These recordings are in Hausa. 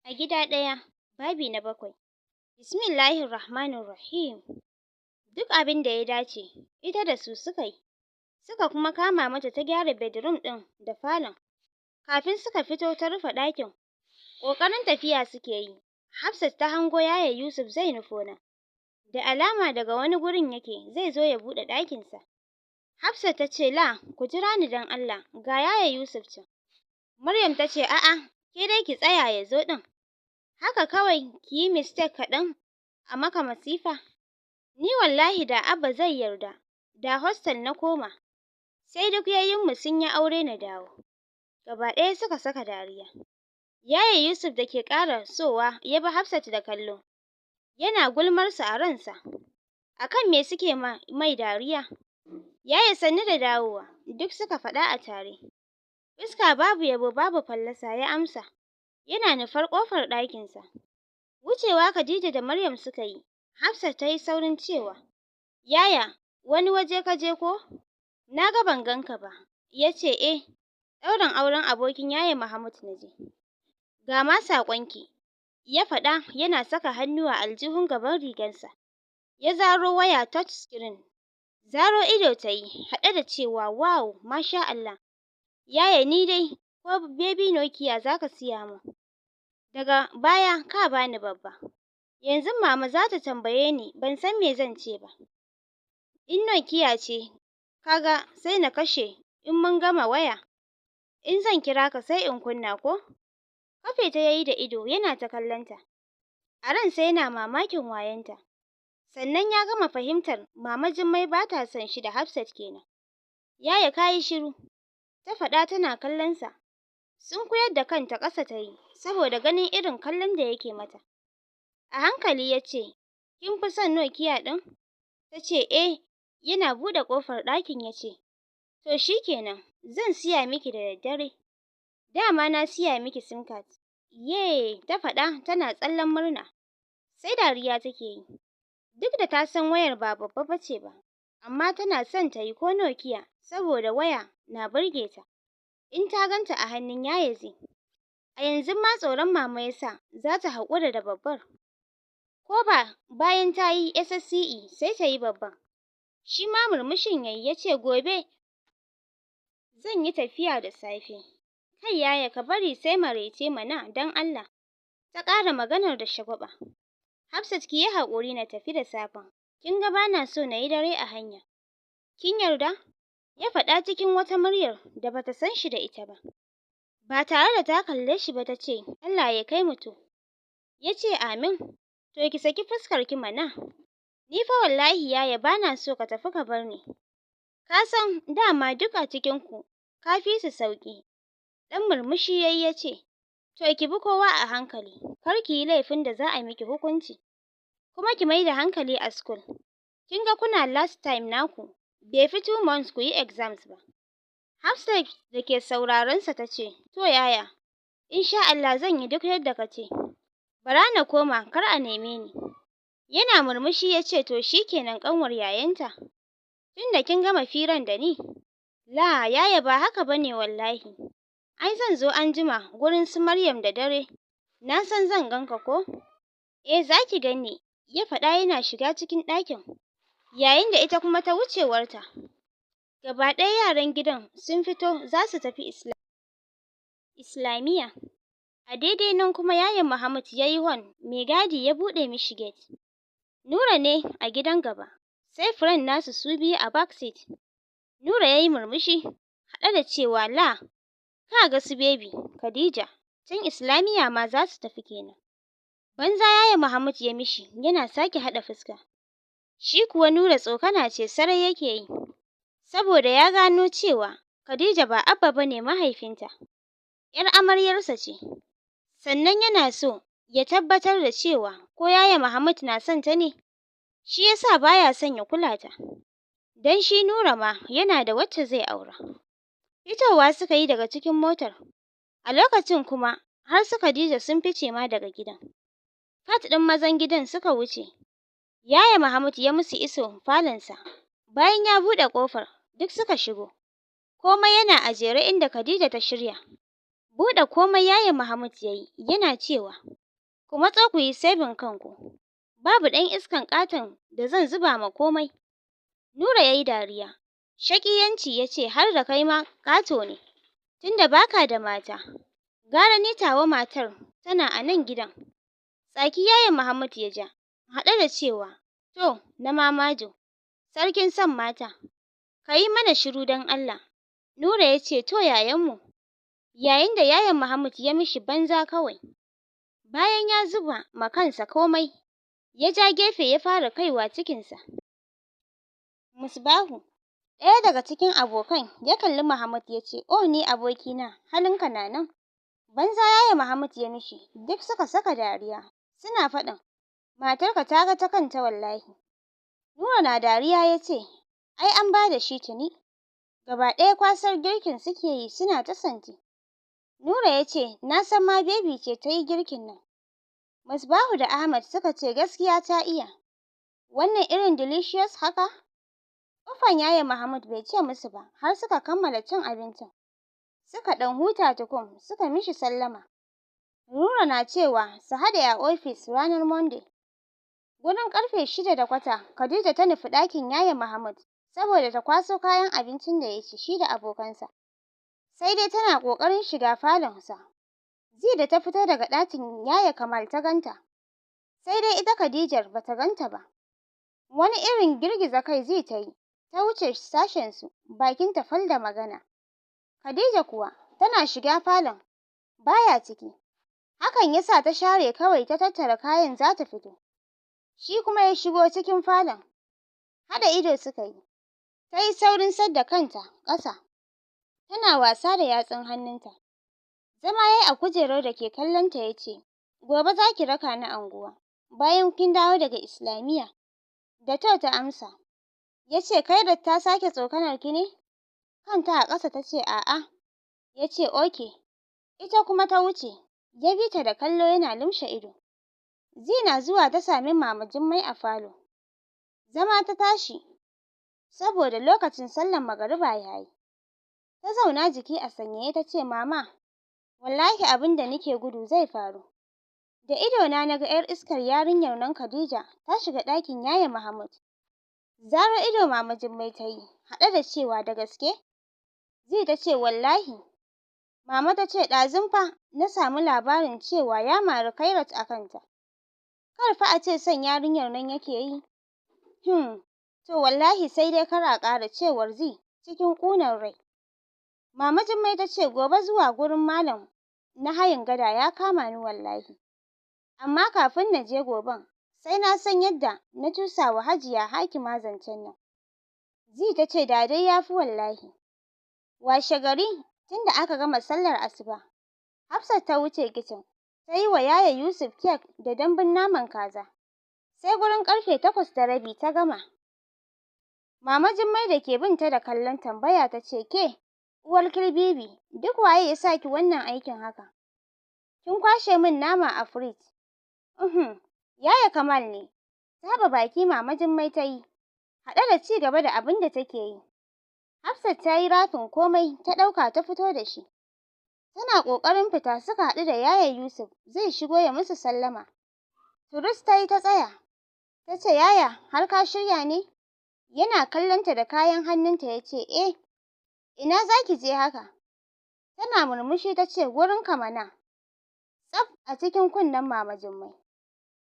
A gida ɗaya, babi na 7. Bismillahir Rahmanir Rahim. Duk abinda ya dace ita da su suka yi, suka kuma kama mata ta gyara bedroom ɗin da falon. Kafin suka fito ta rufe ɗakin. Ƙoƙarin tafiya suke yi, Hafsat ta hango Yaya Yusuf zai nufo nan. Da alama daga wani gurin yake, zai zo ya buɗe ɗakin sa. Hafsat tace, "La, ku jira ni don Allah, ga Yaya Yusuf can." Maryam tace, "A'a, ke dai ki tsaya ya zo ɗin. Haka kawai kiyi mistake kaɗan a maka masifa. Ni wallahi da Abba zai yarda, da hostel na koma. Sai duk yayyunmu sun yi aure na dawo." Gaba ɗaya suka saka dariya. Yaya Yusuf da ke ƙarasowa ya bi Hafsat da kallo, yana gulmar su a ransa. Akan me suke mai dariya? "Yaya, sannu da dawowa," duk suka faɗa a tare. Fuska babu yabo babu fallasa ya amsa, yana nufar ƙofar ɗakin sa. Wucewa Khadija da Maryam suka yi, Hafsat tayi saurin cewa, "Yaya, wani waje ka je ko? Naga ban ganka ba." Yace, "Eh, ɗaurin auren abokin Yaya Mahmud naje. Ga ma saƙonki," ya faɗa yana saka hannu a aljihun gaban rigarsa. Ya zaro waya touch screen. Zaro ido tayi haɗe da cewa, "Wow, masha Allah. Yaya, ni dai ko baby Nokia zaka siya min. Daga baya ka bani babba. Yanzu mama zata tambaye ni, ban san me zan ce ba. In Nokia ce kaga sai na kashe in mun gama waya. In zan kira ka sai in kunna ko?" Kafe ta yayi da ido yana ta kallon ta. A ransa yana mamakin wayonta. Sannan ya gama fahimtar Mama Jummai bata son shi da Hafsat kenan. "Yaya, kayi shiru," ta faɗa tana kallon sa. Sunkuyar da kanta ƙasa tayi saboda ganin irin kallon da yake mata. A hankali yace, "Kin fi son Nokia ɗin?" Tace, "Eh." Yana buɗe ƙofar ɗakin yace, "To shikenan, zan siya miki da daddare. Dama na siya miki sim card." "Yay!" ta faɗa tana tsallen murna. Sai dariya take yi. Duk da ta san wayar ba babba bace ba, amma tana son tayi ko Nokia saboda waya na burge ta in ta ganta a hannun Yaya Zee. A yanzun ma tsoron mama yasa zata haƙura da babbar. Ko ba bayan tayi SSCE sai tayi babban. Shima murmushin yayi yace, "Gobe zan yi tafiya da safe." "Kai yaya, ka bari sai maraice mana don Allah," ta ƙara maganar da shagwaɓa. "Hafsat, kiyi haƙuri na tafi da safen. Kin ga bana so nayi dare a hanya. Kin yarda?" ya faɗa cikin wata muryar da bata san shi da ita ba. Ba tare da ta kalle shi ba tace, "Allah ya kai mu to." Yace, "Amin. To ki saki fuskar ki mana." "Ni fa wallahi yaya, bana so ka tafi ka bar ni. Ka san dama duk a cikin ku ka fi su sauƙi." Ɗan murmushi yayi yace, "To ki bi kowa a hankali, kar kiyi laifin da za a miki hukunci. Kuma ki maida hankali a school. Kin ga kuna last time naku, bai fi 2 months kuyi exams ba." Hafsat da ke sauraron sa tace, "To yaya, insha Allah zan yi duk yadda kace. Bara na koma kar a neme ni." Yana murmushi yace, "To shikenan, ƙanwar yayanta. Tunda kin gama firan da ni." "La yaya, ba haka bane wallahi. Ai zan zo anjima gurin su Maryam da dare. Na san zan ganka ko?" "Eh, zaki ganni," ya faɗa yana shiga cikin ɗakin, yayin da ita kuma ta wucewarta. Gaba ɗaya yaran gidan sun fito zasu tafi islamiyya. A daidai nan kuma Yaya Mahmud yayi horn, mai gadi ya buɗe mishi gate. Nura ne a gidan gaba, sai friend nasu su biyu a back seat. Nura yayi murmushi haɗe da cewa, "La, ka ga su baby Khadija can islamiyya ma zasu tafi kenan." Banza Yaya Mahmud ya mishi yana sake haɗa fuska. Shi kuwa Nura tsokana ce sarai yake yi, saboda ya gano cewa Khadija ba Abba bane mahaifinta, ƴar amaryarsa ce. Sannan yana so ya tabbatar da cewa ko Yaya Mahmud na son ta ne, shi yasa baya son ya kula ta. Dan shi Nura ma yana da wacce zai aura. Fitowa suka yi daga cikin motar. A lokacin kuma har su Khadija sun fice ma daga gidan. Part ɗin mazan gidan suka wuce. Yaya Mahmud ya musu iso falonsa. Bayan ya buɗe ƙofar, duk suka shigo. Komai yana a jere inda Khadija ta shirya. Buɗe komai Yaya Mahmud yayi, yana cewa, "Ku matso ku yi serving kanku. Babu ɗan iskan ƙaton da zan zuba ma komai." Nura yayi dariya. Shaƙiyanci, yace, "Har da kai ma ƙato ne, tunda baka da mata. Gara ni, tawa matar tana a nan gidan." Tsaki Yaya Mahmud ya ja, haɗe da cewa, "To, na mamajo, sarkin son mata, kayi mana shiru don Allah." Nura yace, "To, yayanmu," yayin da Yaya Mahmud ya mishi banza kawai. Bayan ya zuba ma kansa komai, ya ja gefe ya fara kaiwa cikinsa. Musbahu, ɗaya daga cikin abokan, ya kalli Mahmud yace, "Oh, ni abokina, halinka na nan." Banza Yaya Mahmud ya mishi. Duk suka saka dariya, suna faɗin, "Matarka ta ga ta kanta wallahi." Nura na dariya yace, "Ai an bada shi tuni." Gaba ɗaya kwasar girkin suke yi, suna ta santi. Nura yace, "Na san ma Baby ce tayi girkin nan." Musbahu da Ahmad suka ce, "Gaskiya ta iya. Wannan irin delicious haka?" Uffan Yaya Mahmud bai ce musu ba har suka kammala cin abincin. Suka ɗan huta tukun suka mishi sallama. Nura na cewa su haɗe a ofis ranar Monday. Wurin ƙarfe 6:15 Khadija ta nufi ɗakin Yaya Mahmud saboda ta kwaso kayan abincin da ya ci shi da abokansa. Sai dai tana ƙoƙarin shiga falon sa, Zee da ta fito daga ɗakin Yaya Kamal ta ganta. Sai dai ita Khadijar bata ganta ba. Wani irin girgiza kai Zee tayi, ta wuce sashen su, bakinta fal da magana. Khadija kuwa tana shiga falon, baya ciki. Hakan yasa ta share kawai, ta tattara kayan zata fito. Shi kuma ya shigo cikin falon. Haɗa ido suka yi. Tayi saurin sadda kanta ƙasa, tana wasa da yatsun hannunta. Zama yayi a kujerar da ke kallon ta, yace, "Gobe zaki raka ni anguwa bayan kin dawo daga Islamiyya." Da to ta amsa. Yace, "Khairat ta sake tsokanar ki ne?" Kanta a ƙasa tace, "A'a." Yace, "Okay." Ita kuma ta wuce. Ya bi ta da kallo yana lumshe ido. Zee na zuwa ta sami Mama Jummai a falo. Zama ta tashi saboda lokacin sallar magariba yayi. Ta zauna jiki a sanyaye tace, "Mama, wallahi abinda nake gudu zai faru. Da idona naga 'yar iskar yarinyar nan Khadija ta shiga ɗakin Yaya Mahmud." Zaro ido Mama Jummai tayi, haɗe da cewa, "Da gaske?" Zee tace, "Wallahi." Mama tace, "Ɗazun fa na samu labarin cewa ya mari Khairat a kanta. Kar fa a ce son yarinyar nan yake yi. To wallahi sai dai kar a ƙara," cewar Zee cikin ƙunar rai. Mama Jummai tace, "Gobe zuwa gurin malam na hayin gada ya kama ni wallahi. Amma kafin na je goben, sai na san yadda na cusa wa Hajiya Hakima zancen nan." Zee tace, "Da dai yafi wallahi." Washe gari, tunda aka gama sallar asuba, Hafsat ta wuce kicin ta yi wa Yaya Yusuf cake da dambun naman kaza. Sai gurin ƙarfe 8:30 ta gama. Mama Jummai da ke bin ta da kallon tambaya tace, "Ke uwar kilbibi, duk waye ya sa ki wannan aikin haka? Kin kwashe min nama a firij." "Uhum, Yaya Kamal ne." Taɓa baki Mama Jummai tayi, haɗe da ci gaba da abin da take yi. Hafsat ta yi wrapping komai, ta ɗauka ta fito da shi. Tana ƙoƙarin fita suka haɗu da Yaya Yusuf zai shigo ya musu sallama. Turus tayi ta tsaya. Tace, "Yaya, har ka shirya ne?" Yana kallon ta da kayan hannunta yace, "Eh, ina zaki je haka?" Tana murmushi tace, "Gurin ka mana." Tsaf a cikin kunnen Mama Jummai.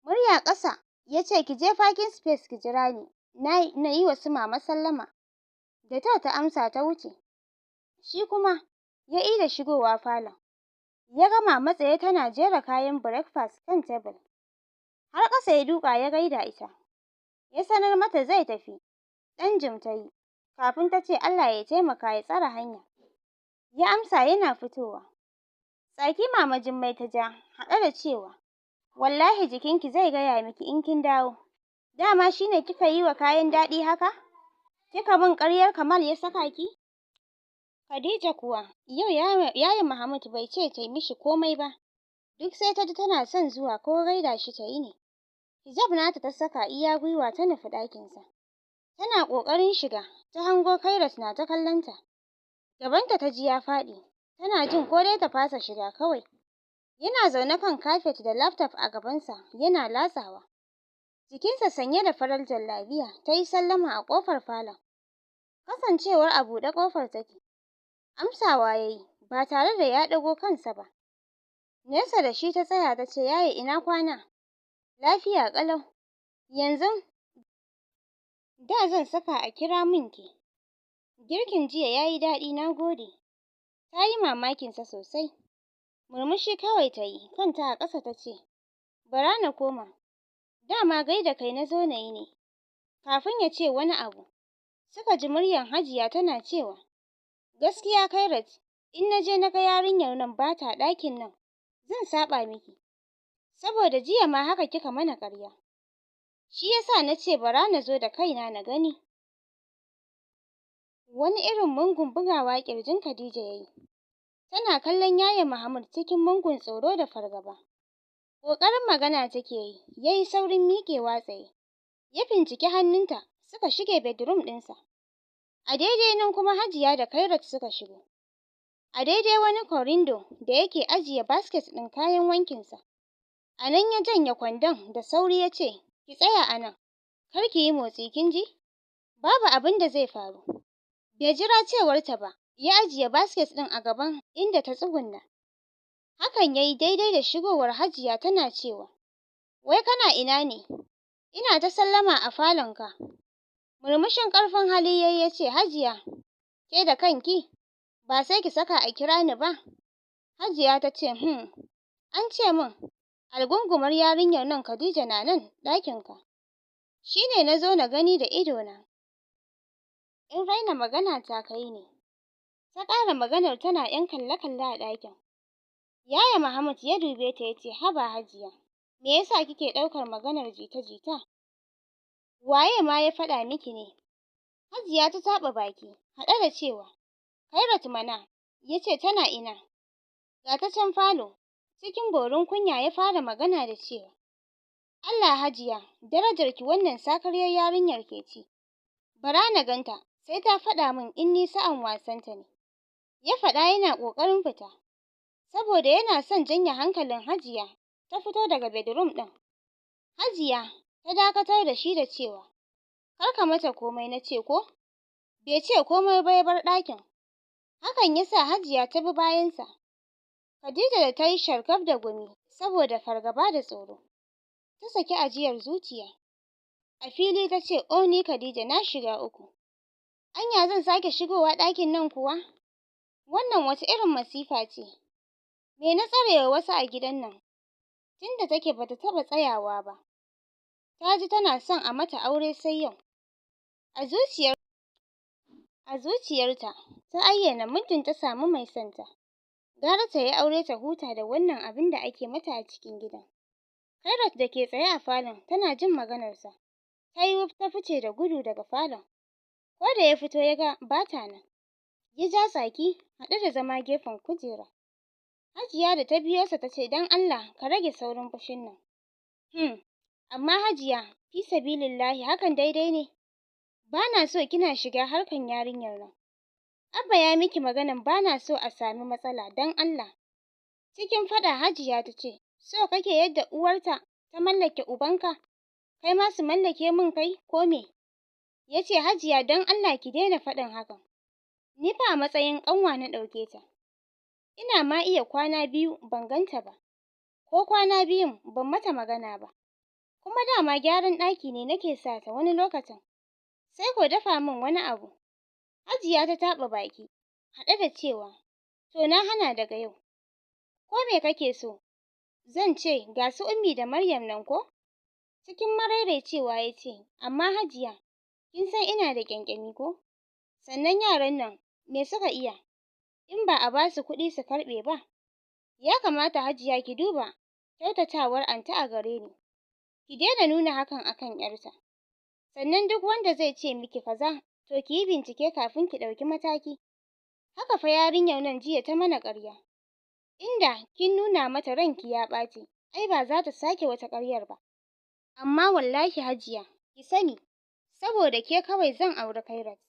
Murya ƙasa yace, "Ki je parking space ki jira ni na yi wa su mama sallama." Da to ta amsa ta wuce. Shi kuma ya ida shigowa falon. Ya ga mama tsaye tana jera kayan breakfast kan table. Har ƙasa ya duƙa ya gaida ita. Ya sanar mata zai tafi. Ɗan jim tayi kafin tace, "Allah ya taimaka ya tsare hanya." Ya amsa yana fitowa. Tsaki Mama Jummai ta ja, haɗe da cewa, "Wallahi jikinki zai gaya miki in kin dawo. Dama shine kika yi wa kayan daɗi haka? Kika min ƙaryar Kamal ya saka ki?" Khadija kuwa yau Yaya Mahmud bai ce ta mishi komai ba. Duk sai ta ji tana son zuwa ko gaida shi tayi ne. Hijab nata ta saka iya gwiwa ta nufi ɗakin sa. Tana ƙoƙarin shiga ta hango Khairat na ta kallon ta. Gabanta ta ji ya faɗi. Tana jin ko dai ta fasa shiga kawai. Yana zaune kan kafet da laptop a gabansa yana latsawa. Jikinsa sanye da farar jallabiya, tayi sallama a ƙofar falon. Kasancewar a buɗe ƙofar take, amsawa yayi ba tare da ya ɗago kansa ba. Nesa da shi ta tsaya tace, "Yaya, ina kwana?" "Lafiya ƙalau. Yanzun da zan saka a kira min ke. Girkin jiya yayi daɗi, nagode." Tayi mamakin sa sosai. Murmushi kawai tayi, kanta a ƙasa, tace, "Bara na koma. Dama gaida kai nazo nayi ne." Kafin ya ce wani abu, suka ji muryar Hajiya tana cewa, "Gaskiya Khairat, in naje naga yarinyar nan bata ɗakin nan, zan saɓa miki, saboda jiya ma haka kika mana ƙarya. Shi yasa nace bara nazo da kaina na gani." Wani irin mugun bugawa ƙirjin Khadija yayi, tana kallon Yaya Mahmud cikin mugun tsoro da fargaba. Ƙoƙarin magana take yi, yayi saurin miƙewa tsaye, ya finciki hannunta, suka shige bedroom ɗinsa. A daidai nan kuma Hajiya da Khairat suka shigo. A daidai wani corridor da yake ajiye basket ɗin kayan wankinsa, a nan ya janye kwandon da sauri, yace, "Ki tsaya a nan, kar kiyi motsi, kin ji? Babu abinda zai faru." Bai jira cewarta ba, ya ajiye basket ɗin a gaban inda ta tsugunna. Hakan yayi daidai da shigowar Hajiya tana cewa, "Wai kana ina ne? Ina ta sallama a falon ka." Murmushin ƙarfin hali yayi, yace, "Hajiya, ke da kanki? Ba sai ki saka a kira ni ba." Hajiya tace, An ce min algungumar yarinyar nan Khadija na nan ɗakin ka, shine nazo na gani da ido na. In raina magana ta kai ne." Ta ƙara maganar tana ƴan kalle-kalle a ɗakin. Yaya Mahmud ya dube ta, yace, "Haba Hajiya, me yasa kike ɗaukar maganar jita-jita? Waye ma ya faɗa miki ne?" Hajiya ta taɓa baki haɗe da cewa, "Khairat mana." Yace, "Tana ina?" "Ga ta can falo." Cikin borin kunya ya fara magana da cewa, "Allah Hajiya, darajar ki wannan sakaryar yarinyar ke ci. Bara na ganta, sai ta faɗa min in ni sa'an wasanta ne." Ya faɗa yana ƙoƙarin fita. Saboda yana son janye hankalin Hajiya, ta fito daga bedroom ɗin. Hajiya ta dakatar da shi da cewa, "Kar ka mata komai, nace ko." Bai ce komai ba, ya bar ɗakin. Hakan yasa Hajiya ta bi bayansa. Khadija da tayi sharkaf da gumi saboda fargaba da tsoro, ta saki ajiyar zuciya. A fili tace, "Oh, ni Khadija na shiga uku. Anya zan sake shigowa ɗakin nan kuwa? Wannan wata irin masifa ce? Me na tsarewa wasu a gidan nan?" Tunda take bata taɓa tsayawa ba ta ji tana son a mata aure sai yau. A zuciyarta ta ayyana muddin ta samu mai son ta, gara tayi aure ta huta da wannan abin da ake mata a cikin gidan. Khairat da ke tsaye a falon tana jin maganarsa, tayi wuf ta fice da gudu daga falon. Ko da ya fito, ya ga bata nan. Ya ja tsaki haɗe da zama gefen kujera. Hajiya da ta biyo sa tace, "Don Allah ka rage saurin fushin nan." Amma Hajiya, fi sabilillahi, hakan daidai ne? Bana so kina shiga harkan yarinyar nan. Abba ya miki maganan bana so a sami matsala, don Allah. Cikin faɗa Hajiya tace, "So kake yadda uwarta ta mallake ubanka, kai ma su mallake min kai, ko me?" Yace, "Hajiya, don Allah ki daina faɗin hakan. Ni fa a matsayin ƙanwa na ɗauke ta. Ina ma iya kwana 2 ban ganta ba, ko kwana 2n ban mata magana ba. Kuma dama gyaran ɗaki ne nake sa ta wani lokacin, sai ko dafa min wani abu." Hajiya ta taɓa baki haɗe da cewa, "To, na hana daga yau. Ko me kake so zan ce ga su Ummi da Maryam nan ko?" Cikin maraicewa yace, "Amma Hajiya, kin san ina da ƙyanƙyami ko? Sannan yaran nan me suka iya in ba a basu kuɗi su karɓe ba? Ya kamata Hajiya ki duba kyautatawar anty a gare ni, ki daina nuna hakan akan ƴarta. Sannan duk wanda zai ce miki kaza, to kiyi bincike kafin ki ɗauki mataki. Haka fa yarinyar nan jiya ta mana ƙarya. Inda kin nuna mata ranki ya ɓaci, ai ba zata sake wata ƙaryar ba. Amma wallahi Hajiya, ki sani, saboda ke kawai zan auri Khairat.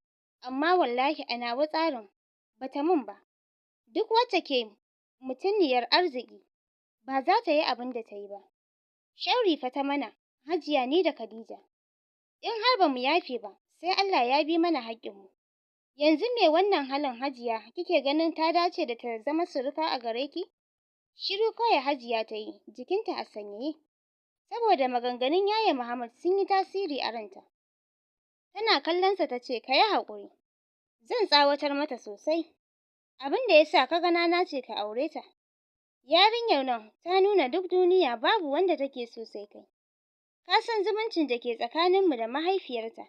Amma wallahi a nawa tsarin bata mun ba. Duk wacce ke mutuniyar arziki ba zata yi abinda tayi ba. Sharri fa ta mana Hajiya, ni da Khadija. In har bamu yafe ba, sai Allah ya bi mana haƙƙin mu. Yanzu me wannan halin, Hajiya, kike ganin ta dace da ta zama suruka a gare ki? Shiru kawai Hajiya tayi, jikinta a sanyaye, saboda maganganun Yaya Muhammad sun yi tasiri a ranta. Tana kallon sa tace, kayi haƙuri, zan tsawatar mata sosai. Abinda yasa kaga na nace ka aure ta, yarinyar nan ta nuna duk duniya babu wanda take so sai kai. Ka san zumuncin da ke tsakanin mu da mahaifiyarta,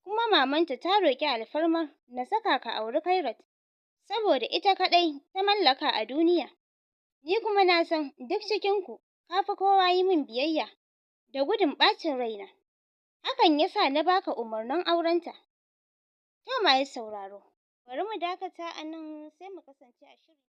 kuma mamanta ta roƙi alfarma na saka ka auri Khairat, saboda ita kaɗai ta mallaka a duniya. Ni kuma na san duk cikin ku kafi kowa yi min biyayya da gudun ɓacin raina. Hakan yasa na baka umarnin aurenta. To, masu sauraro, bari mu dakata a nan, sai mu kasance a shiri.